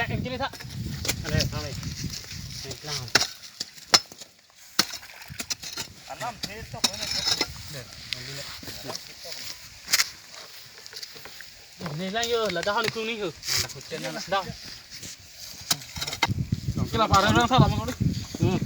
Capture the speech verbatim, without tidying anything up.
Em, chini tha. Ale, ale. Em, lang. Ne lang yo, la dah ni kung ni ho. Dah. Kila parang rang salam ko ni. Hmm.